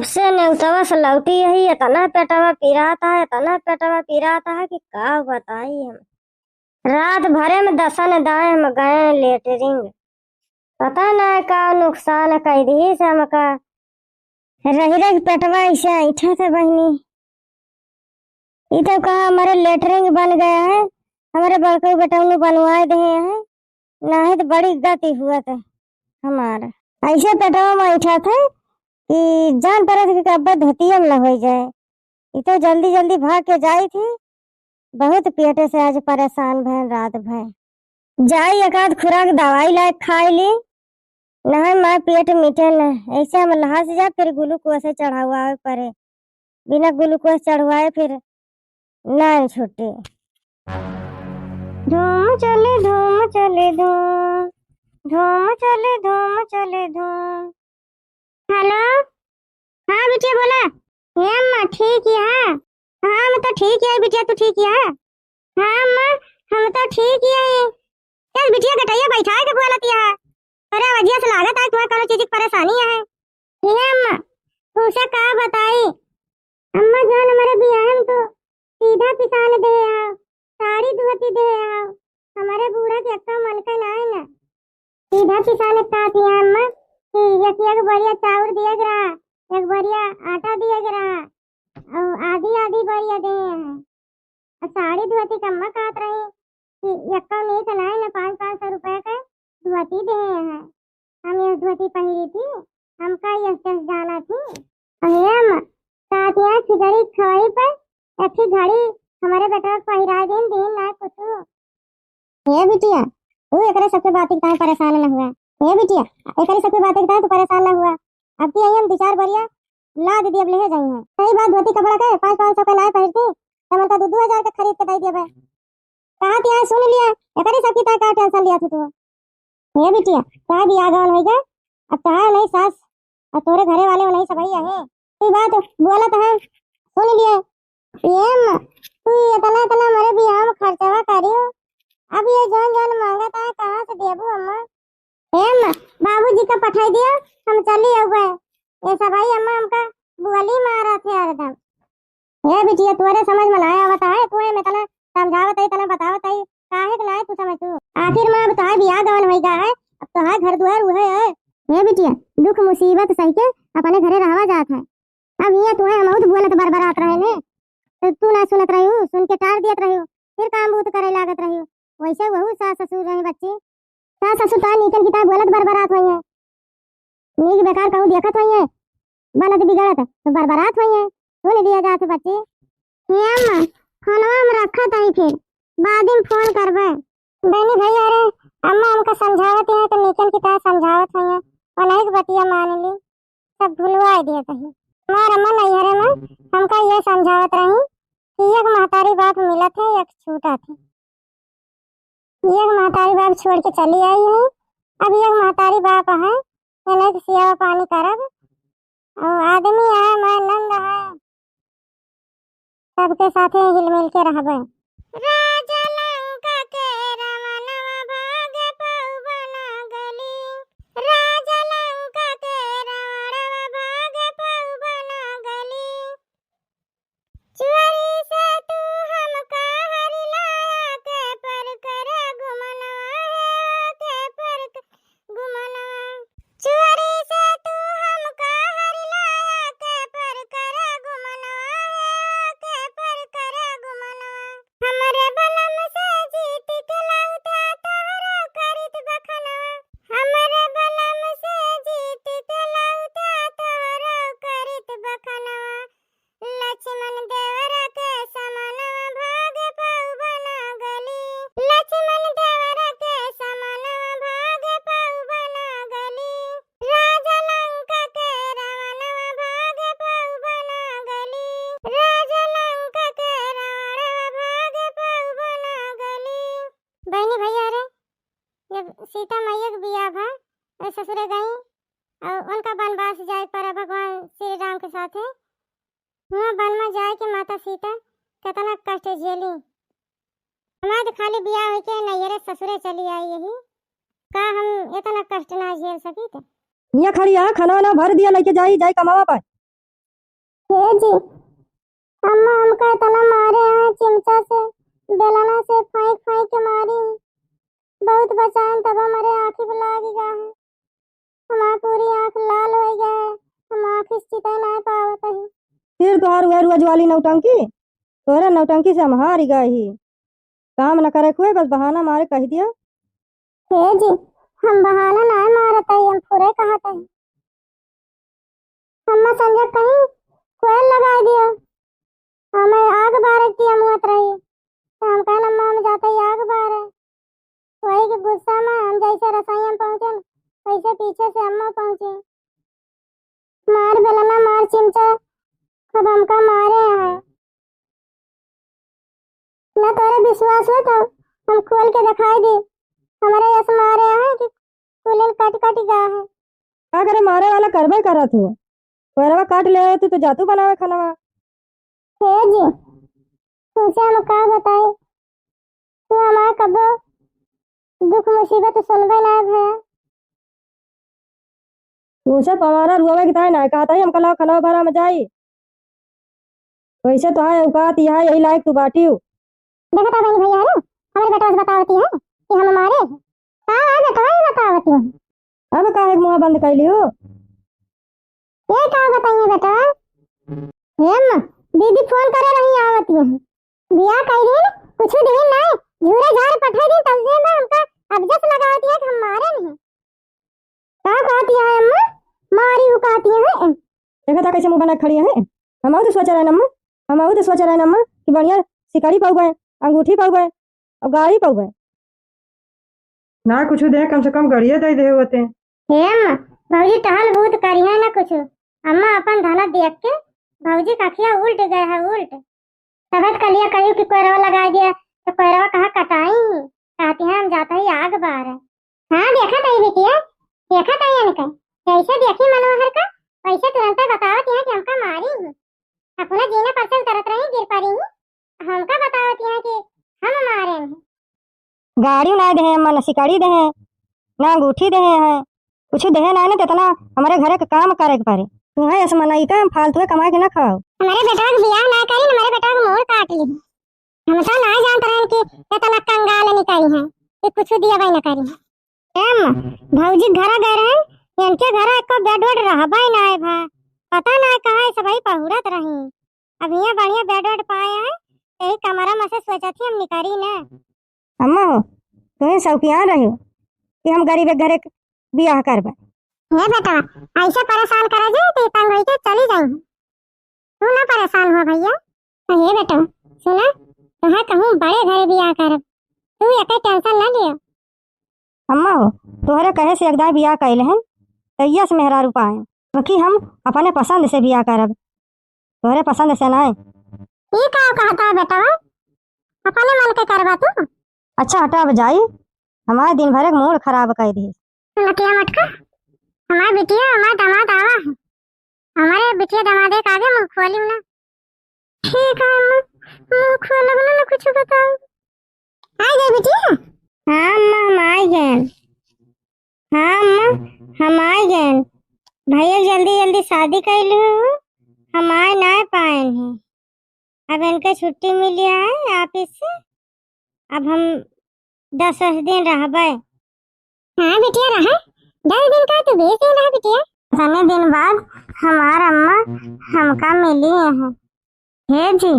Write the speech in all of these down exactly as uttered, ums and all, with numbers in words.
से नेउतवा से लौटी यही, इतना पेटवा पिरात है, इतना पेटवा पिरात है कि का बताई हम। रात भरे में दसन दाएं हम गए लेटरिंग। पता ना का नुकसान कइ दिहिस हमका। रहि रहि पेटवा ऐसे ऐठत है बहिनी। ई तो कहा हमारे लेटरिंग बन गया है, हमारे बड़के बेटौनी बनवाए दिहे हैं, नाहीं तो बड़ी गति हुआ था हमारा। ऐसे पेटवा में ऐठत है कि जान परत कि कब्बे धोतिया में न होइ जाए। ई तो जल्दी जल्दी भाग के जाई थी, बहुत पेटे से आज परेशान भय रात भय। जाई एक आध खुराक दवाई लाए खाए ली, नहीं माँ पेट मिटे न, ऐसे हम लहास जा फिर ग्लूकोस चढ़ावाए पड़े, बिना ग्लूकोस चढ़वाए फिर ना छुट्टी। धूम चले धूम चले धूम, धूम चले धूम चले धूम। हेलो, हाँ बिटिया बोला। हे अम्मा ठीक है? हाँ हम तो ठीक है बिटिया, तू ठीक है? हाँ अम्मा हम तो ठीक है। चल बिटिया गटैया बैठाए के बोलत है। अरे वजिया से लागत है तुम्हें कोनो चीज की परेशानी है। हे अम्मा, तुझसे का बताई? अम्मा जान हमारे बियाह में तो सीधा पिसान दे आओ, साड़ी धोती दे आओ, हमारे बूढ़ा के अक्का मन का ना है ना। सीधा पिसान का किया अम्मा कि एक एक बोरिया चाउर दिए के रहा, एक बोरिया आटा दिए के रहा, और आधी आधी बोरिया दे हैं। और साड़ी धोती कम्मा कहत रही कि यक्का नीक नाई न पाँच पाँच सौ रुपया के धोती देहे हैं। हम यह धोती पहिरी थी, हमका यह चस जाना थी। अहे अम्मा, साथिया खिचड़ी खवाई पे एक ही घड़ी हमारे बेटवा को पहिरा दिन, दिन ना कुछ। हे बिटिया, तू एकरे सबके बात के ताए परेशान न हुआ। हे बिटिया, एकरे सबके बात के ताए तू परेशान न हुआ। अब की आई हम दो चार बोरिया ला दे दिए, अब ले जाई हैं। सही बात, धोती कपड़ा के पाँच पाँच सौ के नाय पहिरती, तमन का दो दो हजार के खरीद के दे दिए बे। कहा थी, सुन लिया, एकरे सबकी ताए का टेंशन लिया थी तू? हे बिटिया, ताए बियाह गवन होई गए, अब ताए नहीं सास और तोरे घरे वाले नहीं सबही है। कोई बात बोलत है, सुन लिए। ये अम्मा, तू इतना इतना हमारे बियाह में खर्चवा करियो, अब ये जौन जौन मांगत है कहाँ से देबू अम्मा? हे अम्मा, बाबूजी का पठाई दिया, हम चली अउबे। ये सबही अम्मा हमका बुअली मारत है हरदम। हे बिटिया, तोरे समझ में ना आवत है, तू एमे तना समझावत है, तना बतावत है, काहे के ना तू समझ तू? आखिर में अब तोहार बियाह गवन होई गया है, अब तोहार घर दुआर उहे है। हे बिटिया, दुख मुसीबत सही के अपने घरे रहवा जात है। अब हियाँ तोहे हमहू तो बोलत बरबरात रहे ने, तो तू ना सुनत रही, सुन के टार दियत रही, फिर काम बूत करे लागत रही। वैसे वहू सास ससुर रहे बच्ची, सास ससुर तो नीकन की ताए बोलत बरबरात होई है। नीक बेकार कहूँ देखत होई है, बनत बिगड़त तो बरबरात होई है। सुन लिया जात बच्ची। हे अम्मा, फोनवा हम रखत हई, फिर बाद में फोन करबे। बहनी भैया, अरे अम्मा हमका समझावत है तो नीकन की ताए समझावत होई है, उन्हीं की बतिया मान ली, सब भुलवाए दिए कहीं। हमार अम्मा नैहरे में हमका ये समझावत रही कि एक महतारी बाप मिलत है, एक छूटत है। एक महतारी बाप छोड़ के चली आई है, अब एक महतारी बाप है, इन्हें के सेवा पानी करब। और आदमी है, मैं नंद है, सबके साथे हिल मिल के रहबे। राजा लंका के रवनवा भाग पउबा ना गली, राजा लंका के रवनवा भाग पउबा ना गली। चोरी से तू हमका हरि लाया के पर कर गुमनवा है, के पर कर गुमनवा। चोरी से तू हमका हरि लाया के पर कर गुमनवा है, के पर कर गुमनवा। हमरे बलम से जीत के लौटा तोहरा करित बखनवा। हमरे बलम से जीत के लौटा तोहरा करित बखनवा। लक्ष्मण देवरा के समनवा भाग पउबा ना गली। लक्ष्मण देवरा के समनवा भाग पउबा ना गली। राजा लंका के रवनवा भाग पउबा ना गली। राजा लंका के रवनवा भाग पउबा ना गली। बहनी भैया रे, जब सीता मैया के बियाह भा, ए ससुरे गई और उनका वनवास जाए पड़ा भगवान श्री राम के साथे। हुआं वन में जाए के माता सीता कितना कष्ट झेली। हमारे तो खाली बियाह होके नैहरे ससुरे चली आई यही। का हम इतना कष्ट ना झेल सकी थे? हियाँ खड़ी है, खाना वाना भर दिया, लेके जाई, जाई कमावा पाए। हे जी, अम्मा हमका इतना मारे हैं, चिमचा से, बेलना से फाइक फाइक के मारी। बहुत बचाएन, तब हमरे आँखी पे लाग गया है। हमार पूरी आँख लाल होइ गया है, हम आँखी से चितै नाहीं पावत ही। फिर तोहार उहे रोज वाली नौटंकी, तोहरे नौटंकी से हम हारि गए ही। काम न करे के हुए, बस बहाना मारे कहि दिया। हे जी, हम बहाना नाहीं मारत ही, हम पूरे कहत ही। अम्मा संजय कहीं कोयल लगाइ दिया, हमें आग बारे के दिया मुहत रही, तो हम कहन अम्मा हम जाते ही आग बारे। वही के गुस्सा में हम जैसे रसोई में पहुँचेन, वैसे पीछे से अम्मा पहुँची। मार बेलना, मार चिमचा, खूब हमका मारे हैं। ना तोरे विश्वास हो तो हम खोल के देखाई दी। हमरे यस मारे हैं कि कुलिन कट कट गा है। का करे, मारे वाला करबे करत हो। पैरवा काट ले तू तो जातू बनावे खनवा। हे जी, तुमसे हम का बताई, तू हमार कबो दुख मुसीबत सुनबे ना भया। तुमसे पवारा रुआवे के ताई ना कहत ही, हमका लाओ खनवा भरा में जाई। वैसे तो है औकात यह, यही लायक तू बाटियो। देखा था बहनी भैया रे, हमरे बेटवा से बतावती है कि हम मारे। का है बेटवा, ये बतावती है। अब काहे मुँह बंद कर लियो? ये का बताइए बेटवा? हे अम्मा, दीदी फोन करे रही, आवती है। बियाह कई दिन, कुछ दिन ना, झूरे झार पठे दिन, तब से ना हमका अब जस लगावती है कि हम मारे नहीं। का कहती है अम्मा? मारी हूँ कहती है। देखा था कैसे मुँह बना खड़ी है। हम तो सोच रहे अम्मा, हम तो सोच रहे अम्मा कि बढ़िया सिकड़ी पाउबे, अंगूठी पाउबे और गाड़ी पाउबे। ना कुछ दे, कम से कम गड़िया दे दे होते। हे अम्मा, भौजी टहल बहुत करी है ना कुछ। अम्मा अपन धना देख के भौजी का अखिया उल्ट गए है, उल्ट। तबत कलिया कहियो कि कोयरवा लगाइ दिया, तो कोयरवा कहाँ कटाई? कहती है, हम जाता ही आग बार। हाँ, देखा तई बिटिया, देखा तई इनका। जैसे देखी मनोहर का, वैसे तुरंते बतावत है कि हमका मारी ही। अपना जीना पर से उतरत रही, गिर पड़ी ही। हमका बतावत है कि हम मारे हैं। गाड़ी ना देहे, अम्मा ना सिकड़ी देहे, ना अंगूठी देहे हैं, कुछ देहे ना, ना तो इतना हमरे घरे के काम करे के पड़े। तू है ऐसे मनई का, हम फालतू के कमाए के ना खाओ। हमारे बेटवा के बियाह ना करी, हमारे बेटवा के मोर काट ली। हम तो ना जानत रहन कि इतना कंगाल निकली है कि कुछ दिया भाई ना करी। एम, भौजी के घरा गए रहन, इनके घरा एको बेड वेड रहबे ना है भा, पता ना कहाँ है सबही पहुड़त रही। अब यहाँ बढ़िया बेड वेड पाए हैं, यही कमरा में से सोचत ही हम निकली ना। अम्मा हो, तुहीं शौकियान रही हो कि हम गरीब के घरे के बियाह करबे। हे बेटा, ऐसे परेशान करे जे तो तंग होई के चली जाई। तू ना परेशान हो भैया। हे बेटा, सुना, तुहे कहूँ बड़े घरे बियाह करब, तू एके टेंशन ना लियो। अम्मा हो, तोहरे कहे से एक दाई बियाह कैले हैं, तैया से मेहरारू पाए, बाकी हम अपने पसंद से बियाह करब, तोहरे पसंद से नाय। ई का कहता है बेटा, अपने मन के करबा तू? अच्छा हटा, अब जाई, हमारे दिन भर एक मूड खराब कर दी। नटिया मटका, हमारे बिटिया, हमारे दामाद आवा है, हमारे बिटिया दामादे के आगे मुँह खोली ना। ठीक है अम्मा, मुँह खोलब ना, ना कुछ बताओ। आ गए बिटिया? हाँ अम्मा, हम आ गए। हाँ अम्मा, हम आ गए। भैया जल्दी जल्दी शादी कर लो, हम आए ना पाए हैं। अब इनके छुट्टी मिली है ऑफिस से, अब हम दस दस दिन रहबे। हाँ बिटिया रहा, दस दिन का तो बीस दिन रहा बिटिया। इतने दिन बाद हमार अम्मा हमका मिली है। हे जी,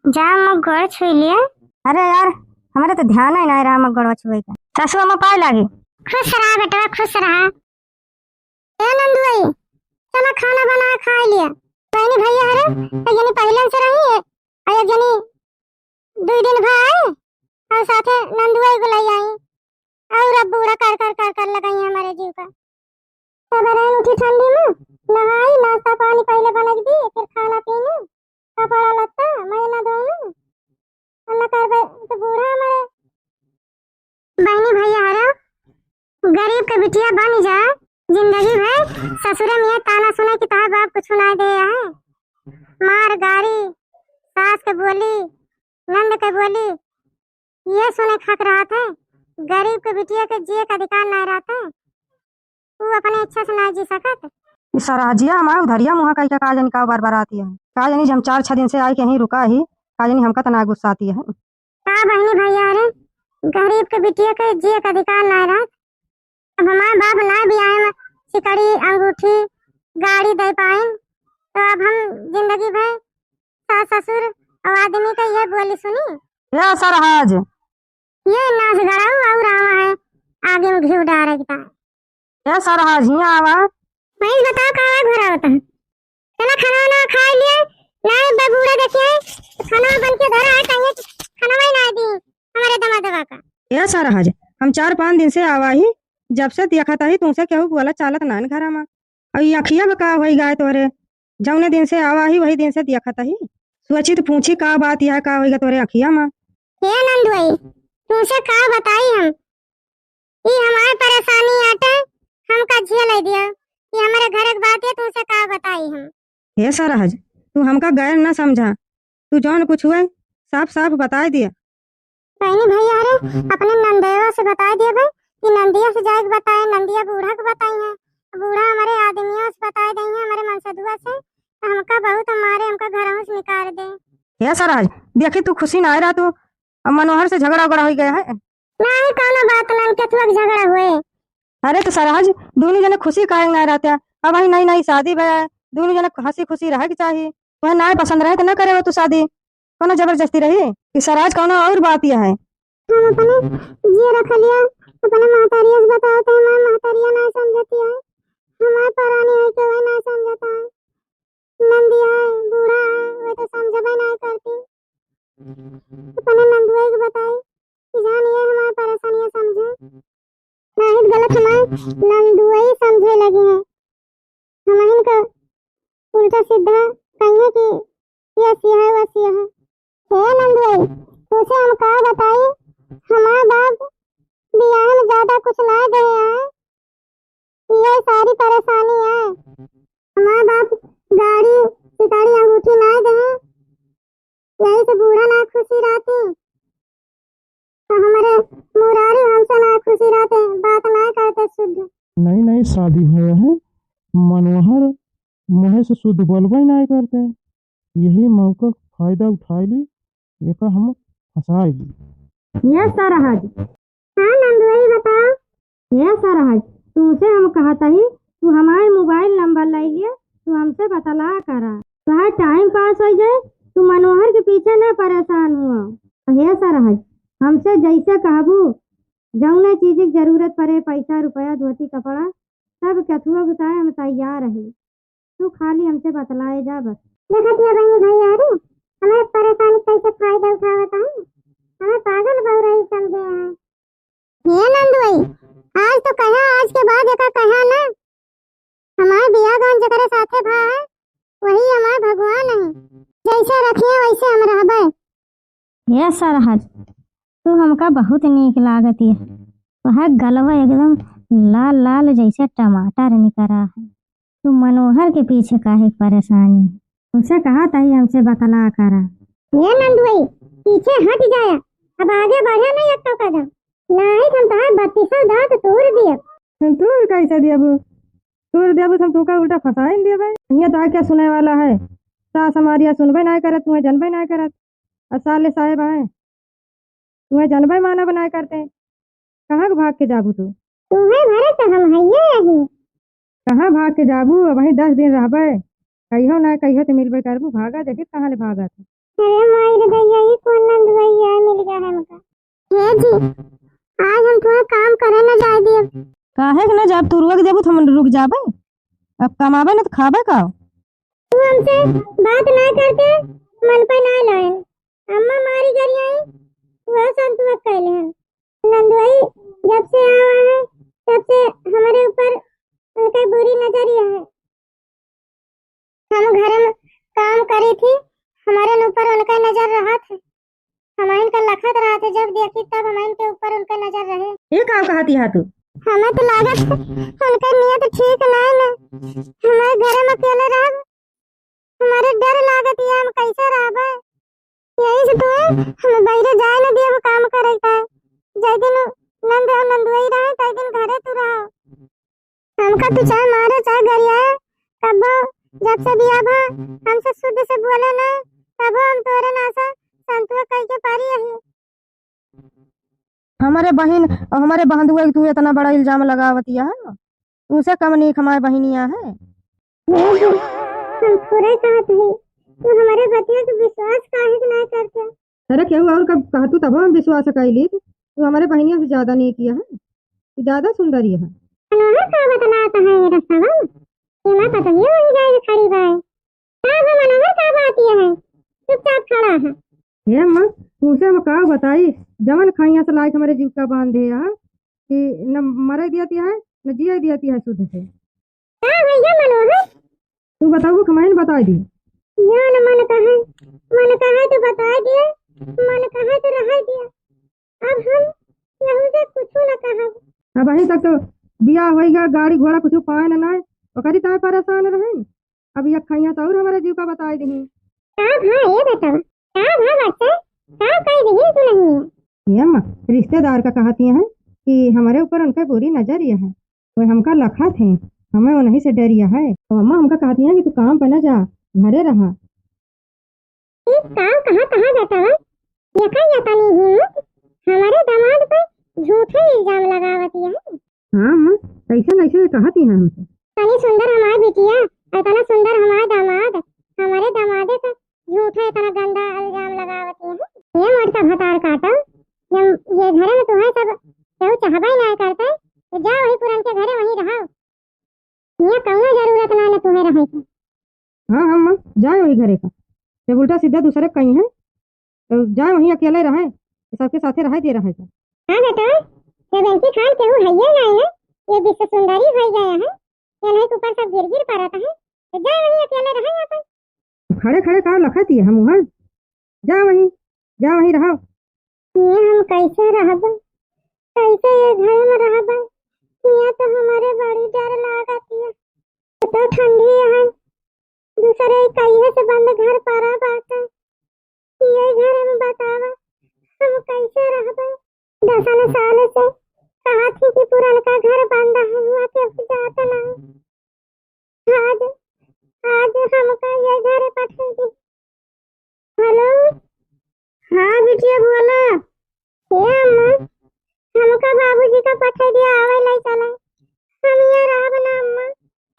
जा अम्मा गोड़ छुई लिया। अरे यार, हमारे तो ध्यान ही नहीं रहा अम्मा गोड़ छुए का। सासू अम्मा पाए लागी। खुश रहा बेटवा, खुश रहा। ए नंदुआई, चला खाना बना खा लिया। बहनी भैया हरे, एक जनी पहले से रही है, और एक जनी दुई दिन भा आई, और साथे नंदुआई को ले आई, और अब बूढ़ा कर कर कर कर लगाई है हमारे जीव का। सब रहन उठी ठंडी में, नहाई, नाश्ता पानी पहले बना के दी, फिर खाना पीनी, कपड़ा लत्ता, मैं ना धोऊं, और ना करबे तो बूढ़ा हमारे। बहनी भैया हरे, गरीब के बिटिया बन जा, जिंदगी भर ससुरे में ये ताना सुने कि तोहार बाप कुछ ना दे है। मार गारी, सास के बोली, नंद के बोली, ये सुने खक रहत है। गरीब के बिटिया के जिए के अधिकार नहीं रहत है, तू अपने इच्छा से ना जी सकत। ई सरहजिया हमार उधरिया मुँह कइके का जानी का बरबराती है। का जानी जे हम चार छह दिन से आइके यहीं रुका ही, का जानी हमका त ना गुस्साती है। का बहिनी भइया रे, गरीब के बिटिया के जिए के अधिकार नाय रहत। अब हमार बाप नाय बियाहे में सिकड़ी, अंगूठी, गाड़ी दे पाइन, तो अब हम जिंदगी भर सास ससुर और आदमी का ये बोली सुनी। ए सरहज। ये नास गड़ाऊ और आवा है आगे में घिउ डारे के ताय। ए सरहज, हियाँ आवा। भैंस बताओ का है घोरावत है? चला खाना वाना खाइ लिए, नाय बबूढ़ा देखिए, खाना बन के धरा है, कहिए खाना ही ना दी हमारे दमादवा का। ए सरहज, हम चार पाँच दिन से आवा ही, जब से देखत ही तुमसे केहू बोला चालत नान घरा मा। और ये अखिया में का होई गाय तोरे, जौने दिन से आवा ही वही दिन से देखत ही। सोची तो पूछी का बात यह का होई गा तोरे अखिया मा। हे नंदुआई, तुमसे का बताई हम, ई हमार परेशानी आटे, हमका झेलै दिया। ई हमरे घर के बात है, तुमसे का बताई हम। हे सरहज, तू हमका गैर न समझा, तू जौन कुछ हुए साफ साफ बताइ दिया। बहिनी भइया रे, अपने नंदवा से बताइ दिया भाई कि नंदिया से जाइके बताए, नंदिया बूढ़ा के बताई है, बूढ़ा हमारे आदमियों से बताइ दई है, हमारे मनसदुआ से, तो हमका बहुत मारे, हमका घरों से निकाल दे। हे सरहज, देखी तू खुशी ना रहा, तू अब मनोहर से झगड़ा उगड़ा होइ गया है। नाही, कौनो बात नाही, केथुआ के झगड़ा हुए। अरे तो सरहज, दोनों जने खुशी काहे ना रहते? अब वही नई नई शादी भया है, दोनों जने हंसी खुशी रहे के चाही। वह ना पसंद रहे तो ना करे हो तू शादी, कौनो जबरदस्ती रही? कि सरहज कौनो और बात यह है। हम अपने जिए रख लिया, अपने महतारिया से बताओ तो हमारे महतारिया ना समझती है, हमारे परानी है कि वह ना समझता है। नंदिया है, बूढ़ा है, वे तो समझबे नाय करती। अपने नंदुआई के बताई कि जान ये हमार परेशानियाँ समझे। नाहीं तो गलत हमार नंदुआई समझे लगी हैं। हमहिन का उल्टा सीधा कहिए कि ये सिया है, वो सिया है। हे नंदुआई, तुझसे हम का बताई, हमार बाप बियाह में ज्यादा कुछ ना दे आए, ये सारी परेशानी है। हमार बाप गाड़ी, सिकड़ी, अंगूठी ना दे, यही से बूढ़ा ना खुशी रहती, तो हमारे मुरारी हमसे ना खुशी रहते, बात ना करते शुद्ध। नई नई शादी भया है, मनोहर मुँहे से शुद्ध बोलबे ना करते, यही मौका फायदा उठाई ली, एका हम फंसाई ली। ये सरहज। हाँ नंदुआई बताओ। ये सरहज, तुमसे हम कहत ही, तू हमार मोबाइल नंबर लइ लिए, तू हमसे बतला करा। तोहार टाइम पास होइ जाए, तू मनोहर के पीछे न परेशान हुआ। हे सरहज, हमसे जैसे कहबू, जौने चीज की जरूरत पड़े, पैसा, रुपया, धोती, कपड़ा, सब केथुआ बताए, हम तैयार रही। तू खाली हमसे बतलाए जा बस। देखत या बहिनी भइया रे, हमारे परेशानी कैसे फायदा उठावत है, हमें पागल बउरई समझे हैं। हे नंदुआई, आज तो कहा, आज के बाद एका कहा ना। हमार बियाह गौन जेकरे साथे भा है, वही हमार भगवान है। जैसे रखिए वैसे हम रहबे। हे सरहज, तू हमका बहुत नीक लागत है। वह गलवा एकदम लाल लाल जैसे टमाटर निकरा है। तू मनोहर के पीछे काहे परेशानी? तुमसे कहा तही हमसे बतला करा। हे नंदुआई, पीछे हट जाया, अब आगे बढ़े नहीं एक तो कदम, नहीं तो हम तोहार बत्तीसों दांत तोड़ दिए। हम तोड़ कैसे दियबू? तोड़ दियबू तो हम तोका उल्टा फंसाइन दियबे। हियाँ तो क्या सुने वाला है? सास हमारी या सुनबे ना करत, तुम्हें जनबे ना करत। और साले साहेब आए, तुम्हें जनबे मानब ना करते। कहाँ के भाग के जाबू तू? तुम्हें भरे तो हम हइये यही। कहाँ भाग के जाबू? अब वहीं दस दिन रहबे, कहियो ना कहियो तो मिलबे करबू। भागा देखी कहाँ ले भागत। अरे माई रे दैया, ई कौन नंदुआई मिल गया है हमका। हे जी, आज हम तुम्हें काम करे न जाए दिए। काहे के न जाब? तू रुक देबू तो हम रुक जाबे। अब कमाबे न तो खाबे का? तू हमसे बात ना करके मन पे ना लाए। अम्मा मारी गरियाई, वह संतुआ कैले हैं। नंदुआई जब से आवा है, तब से हमारे ऊपर उनका बुरी नजरिया है। हम घर में काम करी थी, हमारे ऊपर उनका नजर रहत है। हमाइन का लखत रहत है, जब देखी तब हमाइन के ऊपर उनका नजर रहे। ये का कहती है तू? हमें तो लागत है उनका नियत ठीक नहीं ना। हमारे घर में अकेले रहब, हमारे डर लागत है, हम कैसे रहबे? यही से तू हम बैरे जाए न दिए काम करे का। जय दिन नंद और नंदुआई रहे, तय दिन घरे तू रहो। हमका तू चाहे मारे, चाहे गरियाए, कबो जब से बियाह भा, हमसे शुद्ध से बोले ना, तबो हम तोरे नासा संतुआ कइके पारी अही। हमरे बहिन अउर हमरे बहंदुआ के तू एतना बड़ा इल्जाम लगावतिया है, तूसे कम नीक हमार बहिनिया है। हम थोड़े कहत हई, तू हमरे बतिया के विश्वास काहे के नाहीं करते? अरे केहू अउर का कहतू तबो हम विश्वास कइली, तू हमरे बहिनिया से ज्यादा नीक है, तू ज्यादा सुंदर है। मनोहर का बतलात है ये रसवा? एमा पतोहियो वही जाए खड़ी बाय। का हो मनोहर, का बात ये है? चुपचाप खड़ा है। हे अम्मा, तुमसे हम का बताई, जवन खइया से लाइक हमरे जीव का बांधे है, कि न मरे दियती है, न जिए दियती है शुद्ध से। का भैया मनोहर? तू बताऊ कि मैं बताई दी? जवन मन कहे, मन कहे तो बताई दिए, मन कहे तो रह दिए। अब हम केहू से कुछो न कहब। अबहीं तक तो बियाह होइगा, गाड़ी घोड़ा कुछो पाए न नाय, ओकरी ताय परेशान रहे। अब ये खइया तो अउर हमरे जीव का बताई दिही। का भा ए बेटवा, का भा बच्चा, का कह दिही तू नहीं? ये अम्मा, रिश्तेदार का कहती हैं कि हमरे ऊपर उनके बुरी नजर ये है, वो हमका लखत हैं, हमें उन्हीं से डर ये है। तो अम्मा हमका कहती हैं कि तू काम पे न जा, घरे रहा। ई का कहा, कहा बेटवा? यका यतनी हिम्मत, हमरे दामाद पे झूठे इल्जाम लगावती है। हाँ अम्मा, ऐसा ऐसे कहती हैं हमसे। तनी सुंदर हमार बिटिया, इतना सुंदर हमार दामाद, हमरे दामादे पे झूठे इतना गंदा इल्जाम लगावती है। ये मोटका भतार काटो, जब ये घरे में तुम्हें सब केहू चाहबे ना करते, तो जा वही पुरन के घरे वहीं रहो। हियाँ कउनो जरूरत ना न तुहे रहे के। हाँ, हाँ, अम्मा, जाए वही घरे का। जब उल्टा सीधा दूसरे कहीं है, तो जाए वहीं अकेले रहे, सबके साथे रहे दे रहे का। हाँ बेटा, जब इनकी खान केहू हइये ना है, ये विश्व सुंदरी हो गया है, ये नहीं के ऊपर सब गिर गिर पड़त है, तो जाए वहीं अकेले रहे अपन। खड़े खड़े का लखत ही हम वहाँ, जा वहीं, जा वहीं रहो। ये हम कैसे रहबे, कैसे ये घर में रहबे? ये तो हमारे बड़ी डर लागत है। तो ठंडी है, दूसरे कहिए से बंद घर पड़ा बाटे। ये घर में बतावा, हम कैसे रहबे? दसन साल से कहा थी कि पुरनका घर बंद है, हुआ के जात ना। आज, आज हमका ये घरे पठा दी। हेलो। हाँ बिटिया बोला। ए अम्मा, हमका बाबूजी का पठा दिया, आवे लाई चला। हम यहाँ रहब ना अम्मा।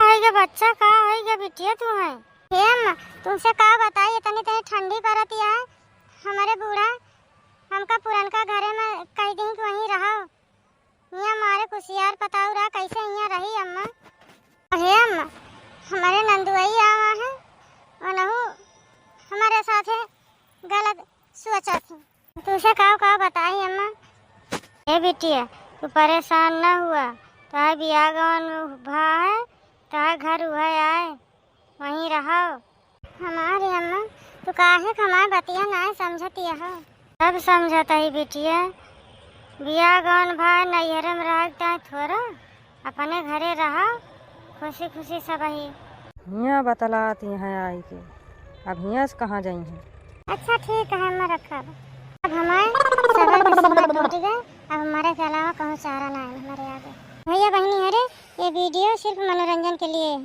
होई गे बच्चा, का होई गे बिटिया तू है? हे अम्मा, तुमसे का बताई, इतनी इतनी ठंडी पड़त है, हमरे बूढ़ा हमका पुरनका घरे में कह दी कि वहीं रहो। हियाँ मारे कुसियार पताऊ रहा, कैसे हियाँ रही अम्मा? हे अम्मा, हमारे नंदुआई आवा है, उनहू हमारे साथे गलत सोचा थी। तुझे का का बताई अम्मा? ए बिटिया, तू परेशान न हुआ, तोहार बियाह गवन भा है, तोहार घर उहे आए, वहीं रहो। हमारी अम्मा, तू काहे के हमार बतिया नाय समझतिया हो? सब समझत हई बिटिया, बियाह गवन भा नैहरे में रह जाए थोड़ा, अपने घरे रहो, खुशी खुशी सब ही। हियाँ बतलात यहाँ आई के, अब हियाँ से कहाँ जाई हैं? अच्छा ठीक है, अम्मा रखब। अब हमारे सबर के सीमा टूट गए, अब हमारे के अलावा कहूँ चारा ना है हमारे आगे। भैया बहनी हरे, ये वीडियो सिर्फ मनोरंजन के लिए है।